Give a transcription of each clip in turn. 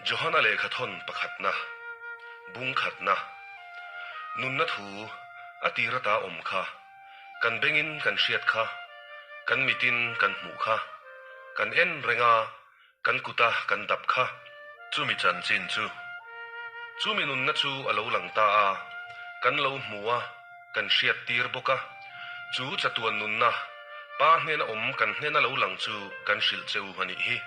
Johana lehkhathawn pakhatna, bung khatna, nunna thu a tir ata awm kha, kan bengin kan hriat kha, kan mitin kan hmuh kha, kan en reng a, kan kuta kan dap kha. Chumi chanchin chu, chumi nunna chu a lo lang ta a, kan lo hmu a, kan hriat tir bawk a. Chu chatuan nunna, Pa hnena awm kan hnena lo lang chu kan hrilh cheu a nih hi.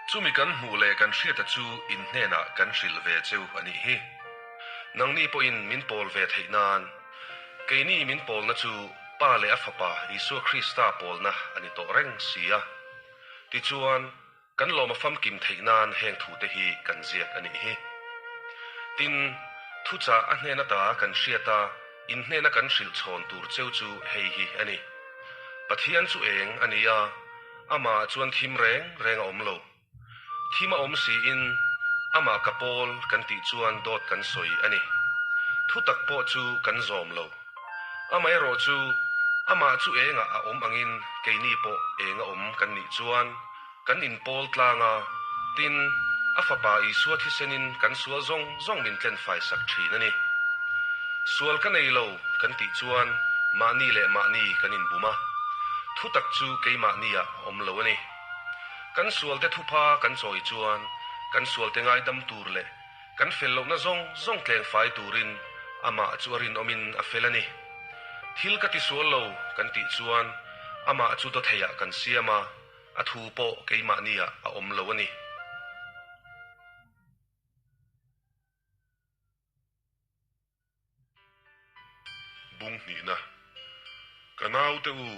Chumi kan hmuh leh kan hriata chu in hnenah kan hrilh ve cheu a nih hi. Nangni pawhin min pawl ve theih nan, keini min pawlna chu Pa leh a Fapa Isua Krista pawlna a ni tawh reng si a. Tichuan, Kan lawm a famkim theih nan heng thute hi kan ziak a nih hi. Tin, thuchah a hnen ata kan hriat a, in hnena kan hrilh chhawn tur cheu chu hei hi a ni. Pathian chu eng a ni a, amah chuan thim reng reng a awm lo. Thim a awm siin amah ka pawl kan tih chuan dawt kan sawi a ni. Thutak pawh chu kan zawm lo. Amaherawh chu, amah chu engah a awm angin keini pawh eng a awm kan nih chuan kan inpawl tlang a, tin, a Fapa Isua thisenin kan sual zawng zawng min tlenfai sak thin a ni. Sual ka nei lo kan tih chuan mahni leh mahni kan inbum a, thutak chu keimahniah a awm lo a ni. Kan sualte thupha kan chawi chuan kan sualte ngaidam tur leh Kan fel lohna zawng zawng tlengfai turin amah chu a rinawmin a fel a ni. Thil ka tisual lo kan tih chuan amah chu dawtheiah kan siam a, a thu pawh keimahniah a awm lo a ni. Bung hnihna, Ka naute u,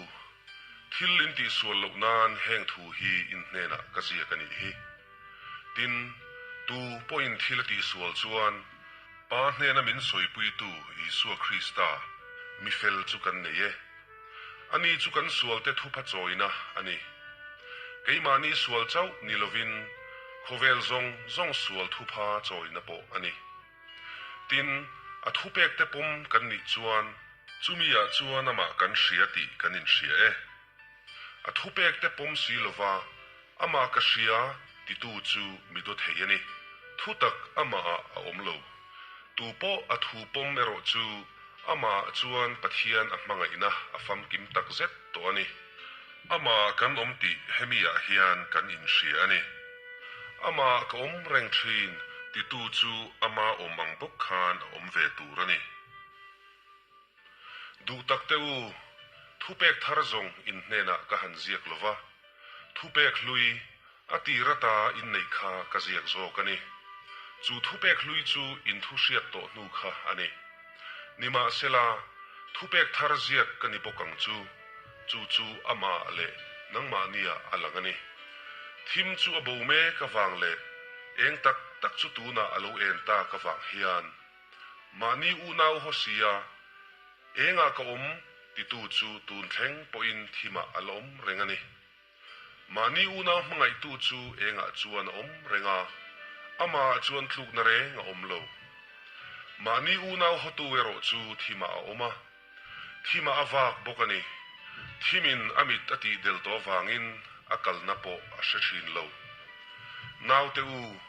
thil in tihsual loh nan heng thu hi in hnenah ka ziak a nih hi. Tin, tu pawhin thil a tihsual chuan Pa hnena min sawipuitu Isua Krista, mi fel chu kan nei e. Ani chu kan sualte thupha chawina a ni. Keimahni sual chauh ni lovin khawvel zawng zawng sual thupha chawina pawh a ni. Tin, a thupekte pawm kan nih chuan chumi-ah chuan amah kan hria tih kan inhria e. A thupekte pawm si lova amah ka hria titu chu mi daw thei a ni. Thutak amahah a awm lo. Tu pawh a thu pawm erawh chu amahah chuan Pathian a hmangaihna a famkim tak zet tawh a ni. Amah kan awm tih hemi-ah hian kan inhria a ni. Amah ka awm reng thin titu chu ama awm ang bawk khan a awm ve tur a ni. Duh tak te u, thupek thar zawng in hnenah ka han ziak lo va, thupek hlui, a tir ata inneih kha ka ziak zawk a ni. Chu thupek hlui chu in thu hriat tawh hnu kha a ni. Nimahsela, thupek thar ziak ka ni bawk ang chu. Chu chu amah leh nangmahnia a lang a ni. Thim chu a bo mek avang leh eng tak tak chu tunah a lo en tak avang hian mahni unau haw sia engah ka awm titu chu tun thleng pawhin thimah a la awm reng a ni. Mahni unau hmangaihtu chu engah chuan a awm reng a, amahah chuan tlukna reng a awm lo. Mahni unau hawtu erawh chu thimah a awm a, Thimah a vak bawk a ni. Thimin a mit a tih del tawh avangin a kalna pawh a hre thin lo. Naute u,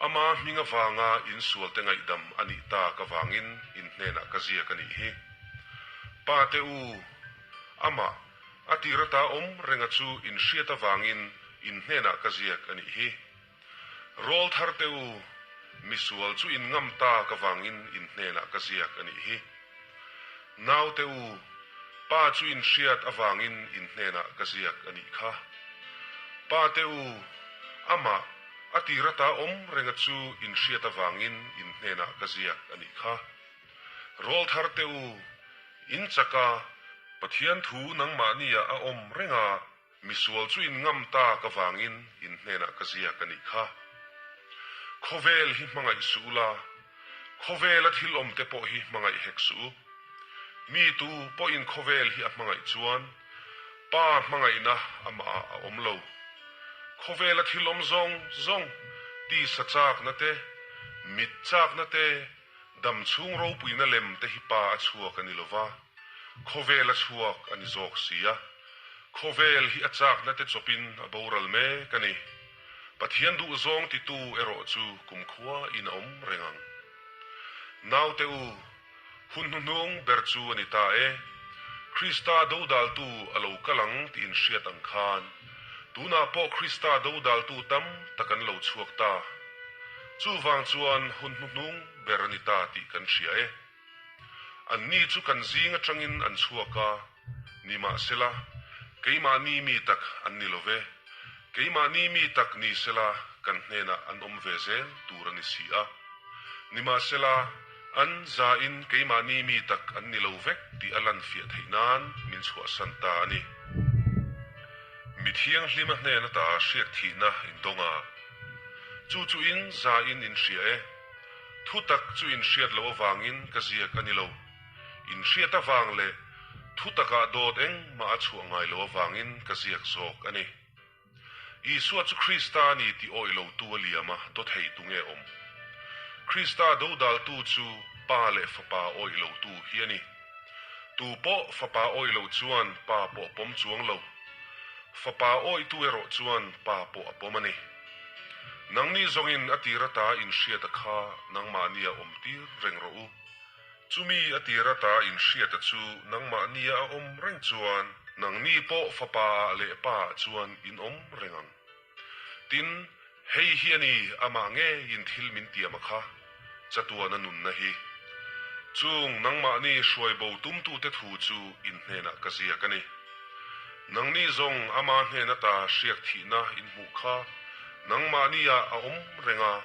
ama hming avanga insualte ngaihdam a nih tak avangin in hnenah ka ziak a nih hi. Pate u, amah a tir ata awm renga chu in hriat avangin in hnenah ka ziak a nih hi. Rawl thar te u, misual chu in ngam tak avangin in hnenah ka ziak a nih hi. Naute u, pa chu in hriat avangin in hnenah ka ziak a nih kha. Pa te u, amah, a tir ata awm renga chu in hriat avangin in hnenah ka ziak a nih kha. Rawl thar te u, in chak a, Pathian thu nangmahniah a awm reng a, Misual chu in ngam tak avangin in hnenah ka ziak a nih kha. Khawvel hi hmangaih suh ula, khawvela thil awmte pawh hi hmangaih hek suh u. Mi tu pawhin khawvel hi a hmangaih chuan Pa hmangaihna amahah a awm lo. Khawvela thil awm zawng zawng, tisa chakna te, mit chakna te, Dam chhung ropuina lem te hi pa a chhuak a ni lo va, khawvel a chhuak a ni zawk si a. Khawvel hi a chakna te chawpin a boral mek a ni. Pathian duhzawng titu erawh chu kumkhua in a awm reng ang. Naute u, hun hnuhnung ber chu a ni ta e. Krista dodaltu a lo kal ang tih in hriat ang khan, tunah pawh Krista dodaltu tam tak an lo chhuak ta. Chuvang chuan hun hnuhnung ber a ni ta tih kan hria e. Anni chu kan zing atangin an chhuak a, nimahsela, keimahni mi tak an ni lo ve. Keimahni mi tak ni sela kan hnenah an awm ve zel tur a ni si a. Nimahsela, an zain keimahni mi tak an ni lo vek tih a lan fiah theih nan min chhuahsan ta a ni. Mi thianghlima hnen ata hriak thihna indawng a, chu chu in zain in hria e. Thutak chu inhriat loh avangin ka ziak a ni lo. Inhriat avang leh thutakah dawt engmah a chhuah ngai loh avangin ka ziak zawk a ni. Isua chu Krista a ni tih awih lotu a liam a, dawt thei tu nge awm? Krista dodaltu chu Pa leh Fapa awih lotu hi a ni. Tu pawh Fapa awih loh chuan Pa pawh a pawm chuang lo. Fapa awihtu erawh chuan Pa pawh a pawm a ni. Nangni zawngin a tir ata inhriata kha nangmahnia awm tir reng rawh u. Chumi a tir ata inhriata chu nangmahnia a awm reng chuan nangni pawh Fapa-ah leh Pa-ah chuan in awm reng ang. Tin, hei hi a ni amah ngeiin thil min tiam a kha, chatuana nunna hi. Chung nangmahni hruai bo tumtute thu chu in hnenah ka ziak a ni. Nangni zawng ama hnen ata hriak thihna in hmuh kha nangmahniah a awm reng a,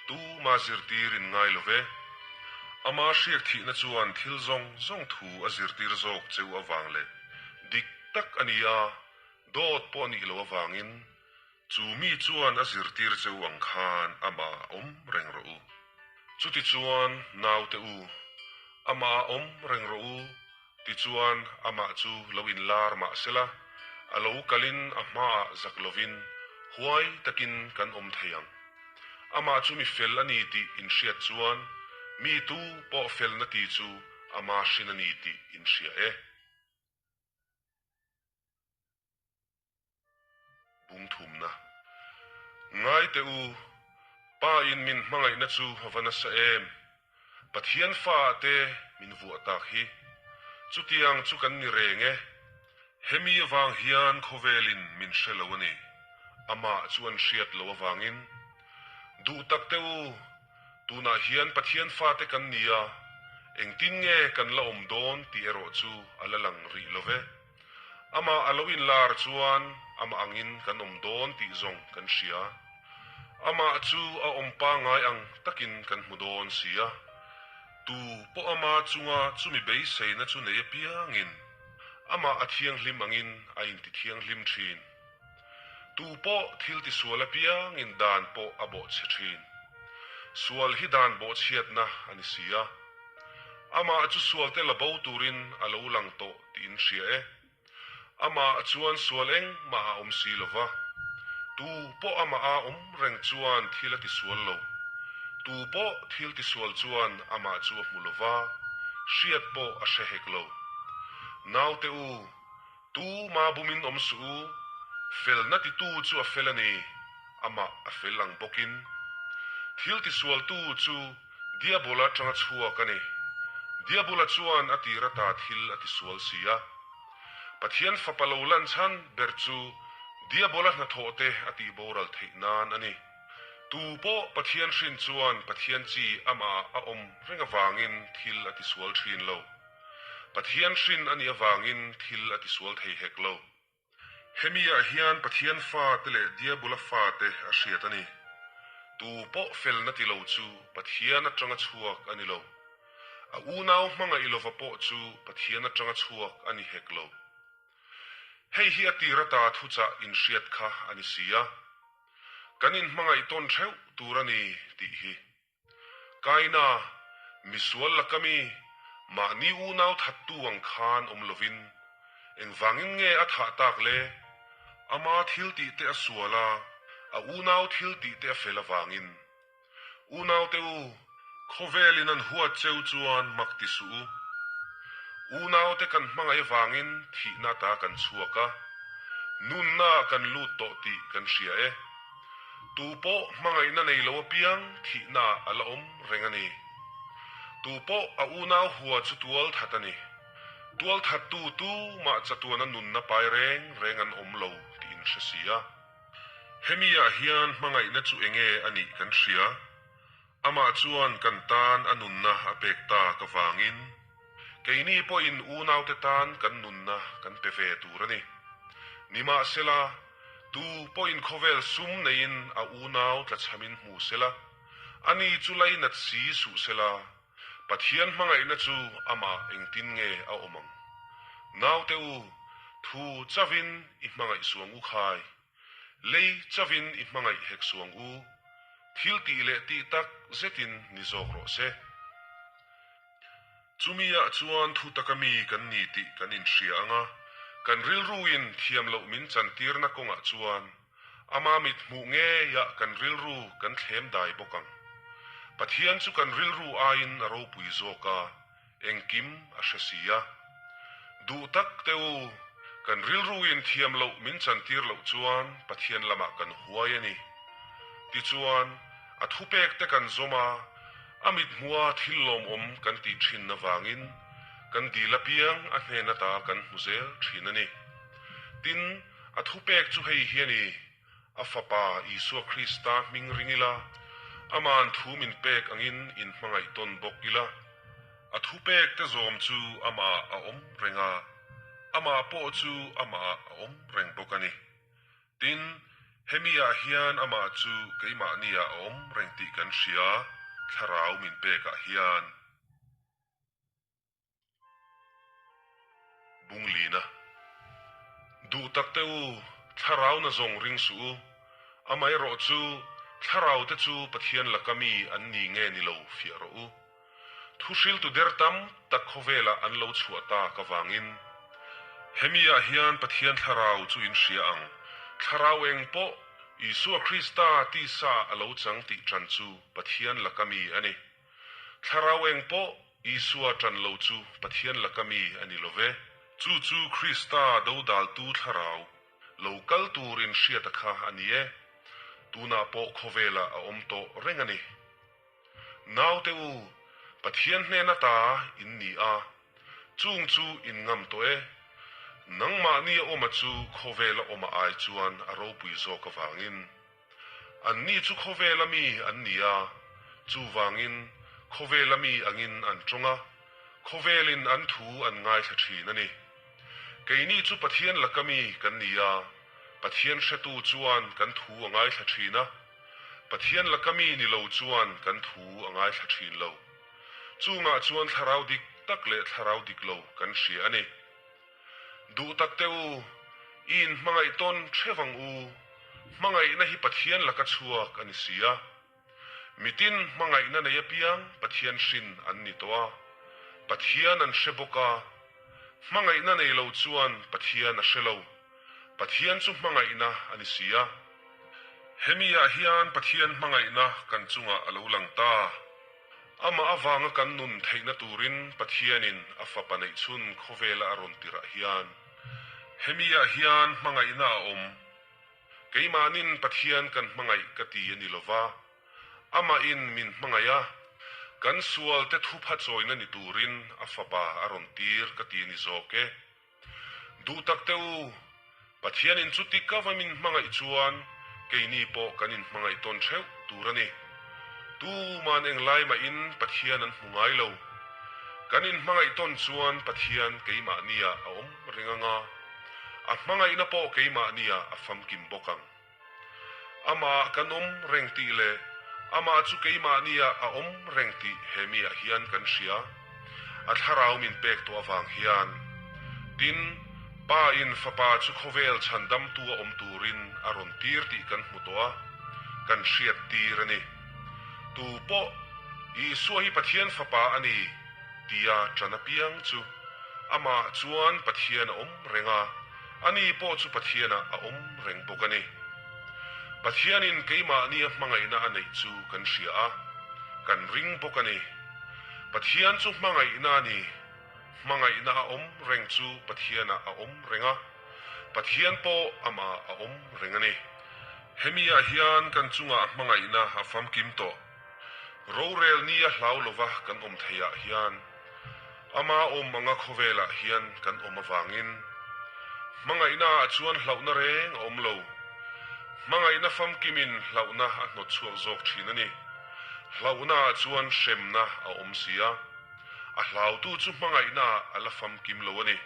tuma zirtir in ngai lo ve. Ama hriak thihna chuan thil zawng zawng thu a zirtir zawk cheu avang leh dik tak a ni a, Dawt pawh a nih loh avangin chu mi chuan a zirtir cheu ang khan amah a awm reng rawh u. Chutichuan naute u, amah a awm reng rawh u, tichuan amah chu lo inlar mah sela, a lo kalin a hmaah zak lovin huai takin kan awm thei ang. Amah chu mi fel a ni tih inhriat chuan mi tu pawh felna ti chu ama hrin a ni tih inhria e. Bung thumna. Ngai teh u, Pa in min hmangaihna chu a va nasa em? Pathian fa ah te min vuah tak hi. Chutiang chu kan ni reng e. Hemi avang hian khawvelin min hre lo a ni. Amah chu an hriat lo avangin. Duh tak teh u, Tunah hian Pathian fate kan ni a, engtin nge kan la awm dawn tih erawh chu a la lang rih lo ve. Amah a lo inlar chuan amah angin kan awm dawn tih zawng kan hria. Amah chu a awm pangngai ang takin kan hmu dawn si a. Tu pawh ama chunga chumi beiseina chu nei apiangin amah a thianghlim angin a intithianghlim thin. Tu pawh thil tisual apiangin dan pawh a bawhchhe thin. Sual hi dan bawhchhiatna a ni si a. Amah chu sualte la bo turin a lo lang tawh tih in hria e. Amah chuan sual engmah a awm si lo va. Tu pawh amah a awm reng chuan thil a tisual lo. Tu pawh thil tisual chuan amah chu a hmu lo va, hriat pawh a hre hek lo. Naute u, Tu ma bumin awm suh u, felna titu chu a fel a ni, amah a fel ang bawkin. Thil tisualtu chu Diabola atanga chhuak a ni. Diabola chuan a tir ata thil a tisual si a. Pathian fapa lo lan chhan ber chu Diabola hnathawhte a tihboral theih nan a ni. Tu pawh Pathian hrin chuan Pathian chi amah a awm reng avangin thil a tisual thin lo. Pathian hrin a nih avangin thil a tisual thei hek lo. Hemi-ah hian Pathian fate leh Diabula fate a hriat a ni. Tu pawh felna ti lo chu Pathian atanga chhuak a ni lo. A unau hmangaih lova pawh chu Pathian atanga chhuak a ni hek lo. Hei hi a tir ata thuchah inhriat kha a ni si a. Kan inhmangaih tawn theuh tur a ni tih hi. Kaina, misual laka mi, mahni unau thattu ang khan awm lovin, engvangin nge a thah tak le? Ama thil tih te a sual a, a unau thil tih te a fel avangin. Unaute u, khawvelin an huat cheu chuan mak ti suh u. Unaute kan hmangaih avangin thihna ta kan chhuak a, nunna ah kan lut tawh tih kan hria e. Tu pawh hmangaihna nei lo apiang thihnaah a la awm reng a ni. Tu pawh a unau hua chu tual that a ni. Tual thattu tu mah chatuana nunna pai reng reng an awm lo tih in hre si a. Hemi ah hian hmangaihna chu enge a nih kan hria. Amah chuan kan tan a nunna a pek tak avangin keini pawhin unaute tan kan nunna kan pe ve tur a ni. Nimahsela, tu pawhin khawvel sum neiin a unau tlachhamin hmu sela, ani chu lainat si suh sela, Pathian hmangaihna chu amah engtin nge a awm ang? Naute u, thu chavin i hmangaih suang u khai. Lei chavin i hmangaih hek suang u. Thil tih leh tih tak zetin ni zawk rawh se. Chumi ah chuan thu taka mi kan ni tih kan inhria ang a, kan rilruin thiam loh min chantirna kawngah chuan Ama mit hmuh ngeiah kan rilru kan thlem dai bawk ang. Pathian chu kan rilru aiin a ropui zawk a, engkim a hre si a. Duh tak te u, kan rilruin thiam loh min chantir loh chuan Pathian lamah kan huai a ni. Tichuan, a thupek te kan zawm a, a mit hmuha thil lawmawm kan tih thin avangin kan dil apiang a hnen ata kan hmu zel thin a ni. Tin, A thupek chu hei hi a ni, A Fapa Isua Krista hming ring ila, Ama'n thu min pek angin inhmangaih tawn bawk ila. A thupek te zawm chu amah a awm reng a, amah pawh chu amah a awm reng bawk a ni. Tin, hemi ah hian amah chu keimahni ah a awm reng tih kan hria, Thlarau min pek ah hian. Bunglina. Duh tak te u, thlarau na zawng ring suh u. Amaherawh chu, thlarau te chu Pathian laka mi an ni nge ni lo fiah rawh u. Thuhriltu der tam tak khawvelah an lo chhuah tak avangin, hemi ah hian Pathian thlarau chu in hria ang, thlarau eng pawh Isua Krista tisa a lo chang tih ṭan chu Pathian laka mi a ni. Thlarau eng pawh Isua ṭan lo chu Pathian laka mi a ni lo ve. Chu chu Krista dodaltu thlarau lo kal tur in hriata kha a ni e. Tunah pawh khawvelah a awm tawh reng a ni. Naute u, Pathian hnen ata in ni a, chung chu in ngam tawh e. Nangmahni a awma chu khawvela awma ai chuan a ropui zawk avangin. Anni chu khawvela mi an ni a, chuvangin khawvela mi angin an tawng a, khawvelin an thu an ngaithla thin a ni. Keini chu Pathian laka mi kan ni a, Pathian hretu chuan kan thu a ngaithla thin a, Pathian laka mi ni lo chuan kan thu a ngaithla thin lo. Chungah chuan thlarau dik tak leh thlarau dik lo kan hria a ni. Duh tak teh u, i inhmangaih tawn hrep ang u, hmangaihna hi Pathian laka chhuak a ni si a. Mitin hmangaihna nei apiang Pathian hrin an ni tawh a, Pathian an hre bawk a. Hmangaihna nei lo chuan Pathian a hre lo, Pathian chu hmangaihna a ni si a. Hemi ah hian Pathian hmangaihna kan chungah a lo lang ta. Amah avanga kan nun theihna turin Pathianin a Fapa neihchhun khawvela a rawn tirah hian hemi-ah hian hmangaihna a awm. Keimahnin Pathian kan hmangaih ka ti a ni lova, amahin min hmangaih a, kan sualte thupha chawina ni turin a Fapa a rawn tir ka ti a ni zawk e. Duh tak teh u, Pathianin chuti ka va min hmangaih chuan keini pawh kan inhmangaih tawn theuh tur a ni. Tuman englai mahin Pathian an hmu ngai lo. Kan inhmangaih tawn chuan Pathian keimahniah a awm reng anga, a hmangaihna pawh keimahniah a famkim bawk ang. Amah kan awm reng tih leh amah chu keimahniah a awm reng tih he miah hian kan hria. A thlarau min pek tawh avang hian. Tin, Pa in Fapa chu khawvel chhandamtu a awm turin a rawn tir tih kan hmu tawh a, kan hriat tir a ni. Tu pawh Isua hi Pathian Fapa a ni tia ṭan apiang chu amah chuan Pathian a awm reng a, Ani pawh chu Pathianah a awm reng bawk a ni. Pathianin keimahnia hmangaihna a neih chu kan hria a, kan ring bawk a ni. Pathian chu hmangaihna a ni. Hmangaihna a awm reng chu Pathianah a awm reng a, Pathian pawh amah a awm reng a ni. Hemi-ah hian kan chungah hmangaihna a famkim tawh. Rorel nia hlau lova kan awm theihah hian ama awm anga khawvelah hian kan awm avangin hmangaihnaah chuan hlauhna reng a awm lo. Hmangaihna famkimin hlauhna a hnawt chhuak zawk thin a ni. Hlauhnaah chuan hremna a awm si a, a hlautu chu hmangaihnaah a la famkim lo a ni.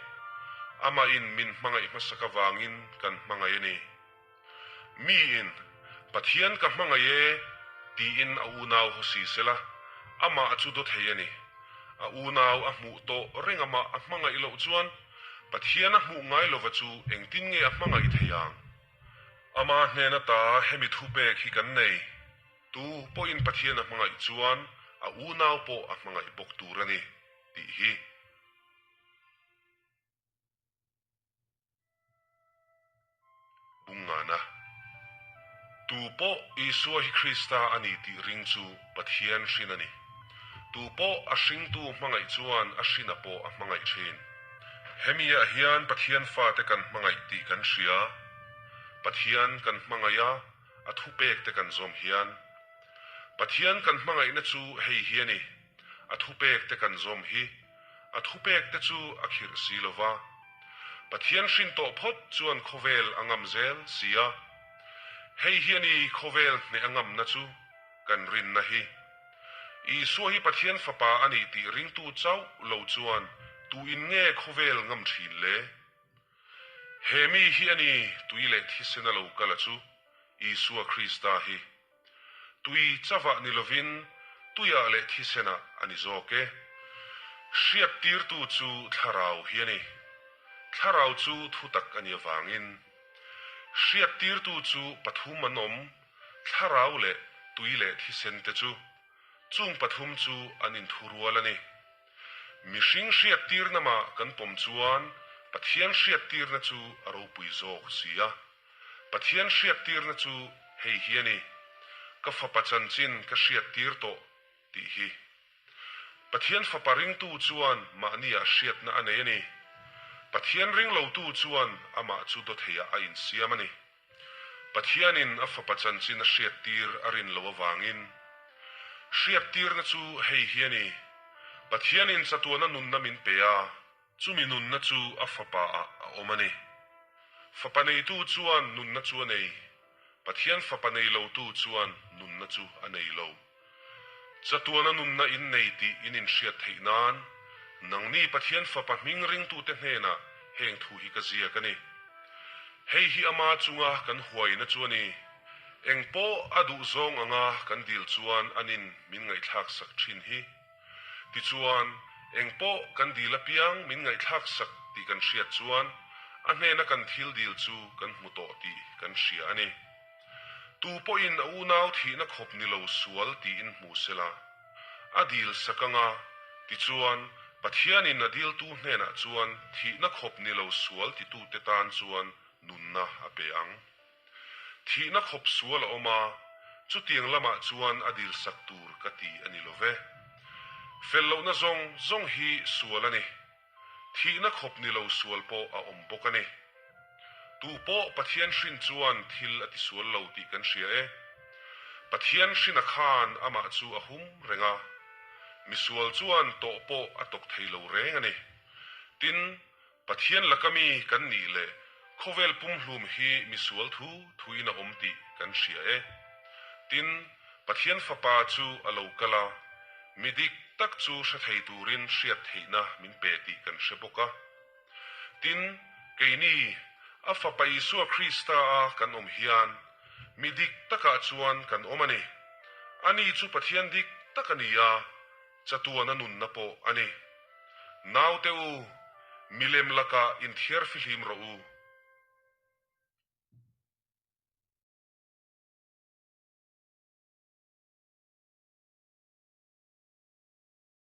Amahin min hmangaih hmasak avangin kan hmangaih a ni. Miin, Pathian ka hmangaih e, tiin a unau haw si sela, amah chu daw thei a ni. A unau a hmuh tawh reng amah a hmangaih loh chuan Pathian a hmuh ngai lova chu engtin nge a hmangaih thei ang? Ama hnen ata hemi thupek hi kan nei. Tu pawhin Pathian a hmangaih chuan a unau pawh a hmangaih bawk tur a ni, tih hi. Bungngana. Tu pawh Isua hi Krista a ni tih ring chu Pathian hrin a ni. Tu pawh a hringtu hmangaih chuan a hrina pawh a hmangaih thin. Hemi-ah hian Pathian fate kan hmangaih tih kan hria. Pathian kan hmangaih a, a thupek te kan zawm hian. Pathian kan hmangaihna chu hei hi a ni. A thupek te kan zawm hi. A thupek te chu a khirh si lo va. Pathian hrin tawh phawt chuan khawvel a ngam zel si a. Hei hi a ni khawvel hneh a ngamna chu kan rinna hi. Isua hi Pathian fapa a nih tih ringtu chauh lo chuan tu in nge khawvel ngam thin le? He mi hi a ni tui leh thisen a lo kal a chu Isua Krista hi. Tui chavah ni lovin tuiah leh thisenah a ni zawk e. Hriattirtu chu thlarau hi a ni. Thlarau chu thutak a ni avangin. Hriattirtu chu pathum an awm, thlarau leh tui leh thisen te chu. Chung pathum chu an inthurual a ni. Mihring hriattirna mah kan pawm chuan Pathian hriattirna chu a ropui zawk si a. Pathian hriattirna chu hei hi a ni, Ka fapa chanchin ka hriattir tawh tih hi. Pathian fapa ringtu chuan mahniah hriatna a nei a ni. Pathian ringlotu chuan amah chu dawtheiah a insiam a ni. Pathianin a fapa chanchin a hriattir a rin loh avangin. Hriattirna chu hei hi a ni, Pathianin chatuana nunna min pe a, Chumi nunna chu a fapa ah a awm a ni. Fapa neitu chuan nunna chu a nei, Pathian fapa nei lotu chuan nunna chu a nei lo. Chatuana nunna in nei tih in inhriat theih nan, nangni Pathian fapa hming ringtute hnenah heng thu hi ka ziak a ni. Hei hi ama chunga kan huaina chu a ni. Eng pawh a duh zawng anga kan dil chuan anin min ngaihthlak sak thin hi. Tichuan, eng pawh kan dil apiang min ngaihthlak sak tih kan hriat chuan a hnena kan thil dil chu kan hmu tawh tih kan hria a ni. Tu pawhin a unau thihna khawp ni lo sual tiin hmu sela, a dil sak anga, tichuan Pathianin a diltu hnenah chuan thihna khawp ni lo sual titute tan chuan nunna a pe ang. Thihna khawp sual a awm a, chutiang lamah chuan a dil sak tur ka ti a ni lo ve. Fel lohna zawng zawng hi sual a ni. Thihna khawp ni lo sual pawh a awm bawk a ni. Tu pawh Pathian hrin chuan thil a tisual lo tih kan hria e. Pathian hrina khan amah chu a hum reng a, misual chuan tawh pawh a tawk thei lo reng a ni. Tin, Pathian laka mi kan nih leh khawvel pumhlum hi misual thu thuin a awm tih kan hria e. Tin, Pathian Fapa chu a lo kal a, mi dik tak chu hre thei turin hriat theihna min pe tih kan hre bawk a. Tin, keini, a Fapa Isua Krista a kan awm hian mi dik takah chuan kan awm a ni. Ani chu Pathian dik tak a ni a, Chatuana nunna pawh a ni. Naute u, milem lakah inthiar fihlim rawh u.